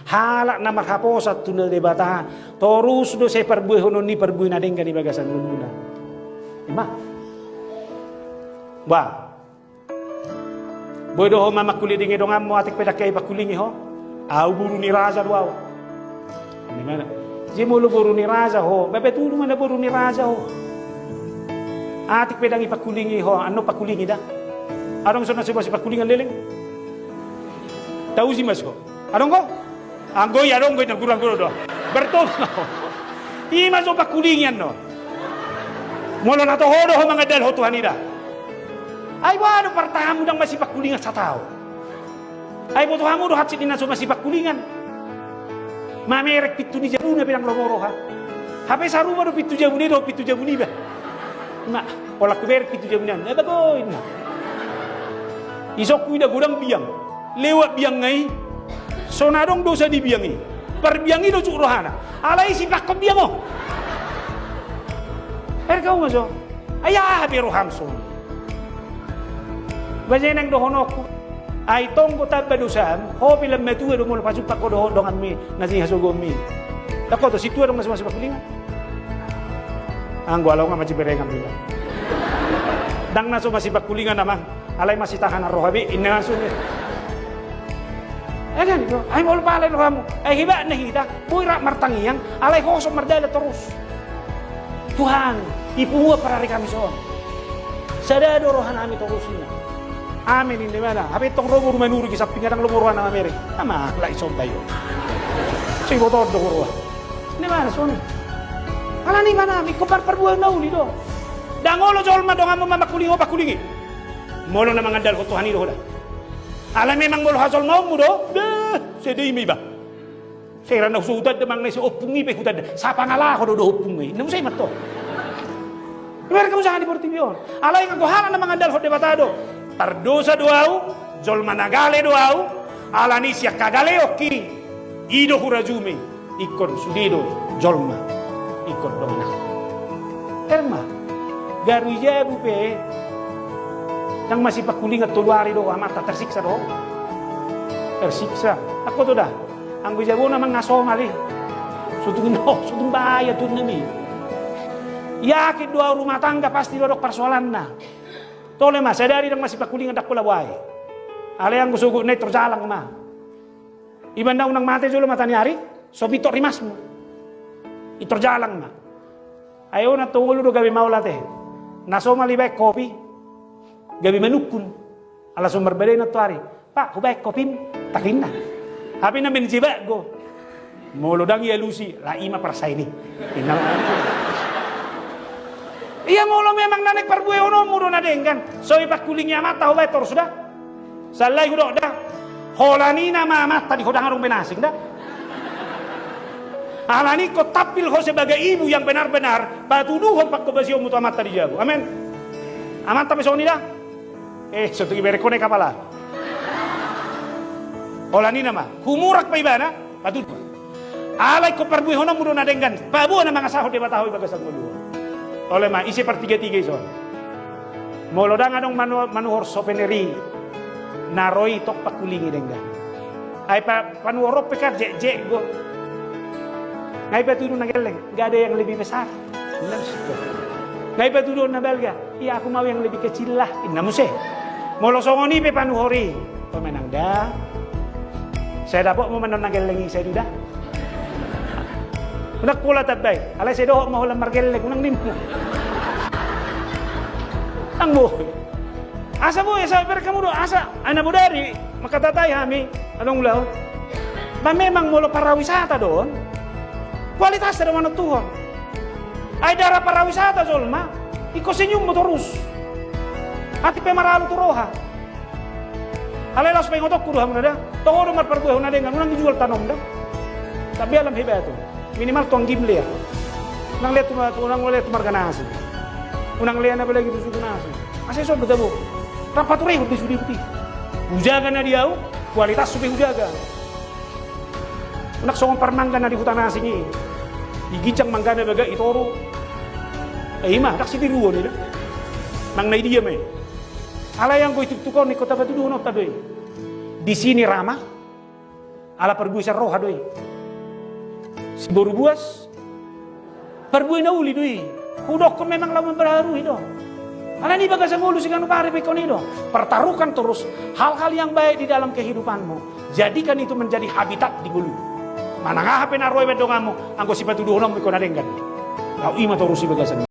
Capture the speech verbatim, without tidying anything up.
Halak na marhaposan tu Debata, torus do sai parbuehononna i parbue na denggan di bagasan ngoluna. Ima. Bah. Boi do ho mamangkulingi donganmu, atik pe ndang hea dipangkulingi ho. Ahu boru ni raja do ahu. Di mana? Jadi molo boru ni raja ho, babe tudu ma na boru ni raja ho. Atik pe ndang dipangkulingi ho, annon pangkulingi da. Adong so na so masipangkulingan leleng? Tausi ma so. Adong ho? Anggo i adong, anggo i na gurang guru do. Bertong. Ima so pangkulingi annon. Molo na toho do ho mangandalhon Tuhan i da. Ai boha do partamu ndang masipangkulingan sataon? Ai boto hamu do hansit ni na so masipangkulingan. Mamereng pintu ni jabuna pe ndang lomo roha. Hape sarupa do pintu jabuna i dohot pintu jabu niba. Ima, holan hubereng pintu jabuna, na bagoin na. Isongku ida godang biang. Lewat biangna i. So na adong dosa di biang i. Parbiang i do jut rohana. Alai sipangkon biang on. Erga uma so. Ai aha be roham so? Bajeneng dohononku. Ai tonggo tamba dosam, ho pe lam matua do molo pajumpang ho dohot donganmi na sini hasogomi. Ndang ho do sintua ndang na so masipangkulingan. Anggo alonga maciberengan bila. Ndang na so masipangkulingan amang. Alai masitahanan roha be inna langsung. Egan do, ai molo pala rohamu. Ai hebatna hita, boi rap martangiang, alai hosom mardalan torus. Tuhan, ipungu parari kami son. Sada do rohanami torus inna. Amen inna imana. Hape tong ro boru Manurung i samping, ndang lomo rohana mamereng. Ama lai somba i. Sai boto do roha. Inna imana son. Alani imana, ingkon parbuehon na uli do. Ndang olo jolma donganmu mamangkulingi ho pangkulingi. Molo na mangandalhon Tuhan i do ho da. Alai memang molo hajolmaonmu do, beh, sai dei ma iba. Sai ra na so hutanda manang na ise ompung i pe hutanda. Sapangalaho do do ompung i. Inna muse i ma antong. Ibereng hamu sahat di portibi on. Alai anggo halak na mangandalhon Debata do. Pardosa do ahu, jolma na gale do ahu, alani sian hagaleonki, i do hurajumi. Ingkon sude do jolma ingkon dongan ahu. Emma, garu i jabu pe ndang masipangkulingan tolu ari do amanta, tersiksa do. Tersiksa. Anggo to da. Anggo i jabona mangasomal i. Sotung no, sotung bahaya tu nami. Yakin do ahu rumah tangga pasti do adong parsoalanna. Tole ma, sadari ndang masipangkulingan ndang pola boae. Alai anggo sogot na i tor jalang ma. Iba nda unang mate jolo mataniari, so pintor rimasmu. Pintor jalang ma. Ai on antong olo do gabe maol ate. Na somal ibaen kopi, gabe manungkun. Ala so marbadai nantoari. Pak, hubaen kopim, tarinna. Hape na menjebak go. Molo ndang ialusi, la ima parsain i. Inna. Ia molo memang na naeng parbuehononmu do na denggan, so dipangkulingi amanta ho baen torus da. Sallai hudok da. Holan i nama amanta di ho ndang adong be na asing da. Alani ingkon tampil ho sebagai ibu yang benar-benar, patuduhon panghobasionmu tu amanta di jabu. Amen. Amanta pe songon i da. Eh, so tung ibereng ho na i kapala. Holan i nama, humurang pe ibana, patuduhon. Alai ingkon parbuehononmu do na denggan, paboa na mangasahon Debata ho i bagasan ngolu on. Tole ma, ise partigatiga i son. Molo ndang adong manu-, manuhor souvenir i, na ro i tong pangkulingi denggan. Ai pa-, panuhor on pe kan jekjek go. Nga i patudu na gelleng, nggak ada yang lebih besar. Nga i patudu on na balga. Iya, aku mau yang lebih kecil lah, inna muse. Molo songon i pe panuhor i, pemenang da. Sai dapotmu ma annon na gelleng i, sai do da. Unang pola tambai, alai sai dohot ma holan margelleng, unang nimmu. Ndang boi. Asa boi, asa ibereng hamu do, asa, ai na bodari, mangkatatai hami, adong ulaon. Ba memang molo parawisata do on, kualitasna do manontuhon. Ai ndang ra parawisata jolma, ingkon senyum ma torus. Atik pe maralu tu roha. Alai laos paingotonku do hamu na da. Toho do marparbuehon na denggan, unang dijual tanom da. Tapi alam hebat tu. Minimal tu anggim lea. Unang lea tu ma-, unang lea tu marga na asing. Unang lea na apalagi tu suku na asing. Asa ison do tabo. Rap paturehon do sude buti. Hujaga na di ahu, kualitas sude hujaga. Unang songon parmangga na di huta na asing i. Di ginjang manggana bagak i toru. Eh, ima, ndang sitiruon i da. Nang na i dia ma i. Alai anggo i tuktuk on, ingkon tapatuduhononta do i. Di sini ramah, Ala parbue sian roha do i. Siboru buas parbue na uli do i. Hudokkon memang laho memperbarui do. Alani i bagasan ngolu siganup ari pe ingkon i do. Pertaruhkan terus hal-hal yang baik di dalam kehidupanmu. Jadikan itu menjadi habitat di ngolu. Manang aha pe na ro i baen donganmu, anggo sipatuduhononmu ingkon na denggan. Laho i ma torus i bagasan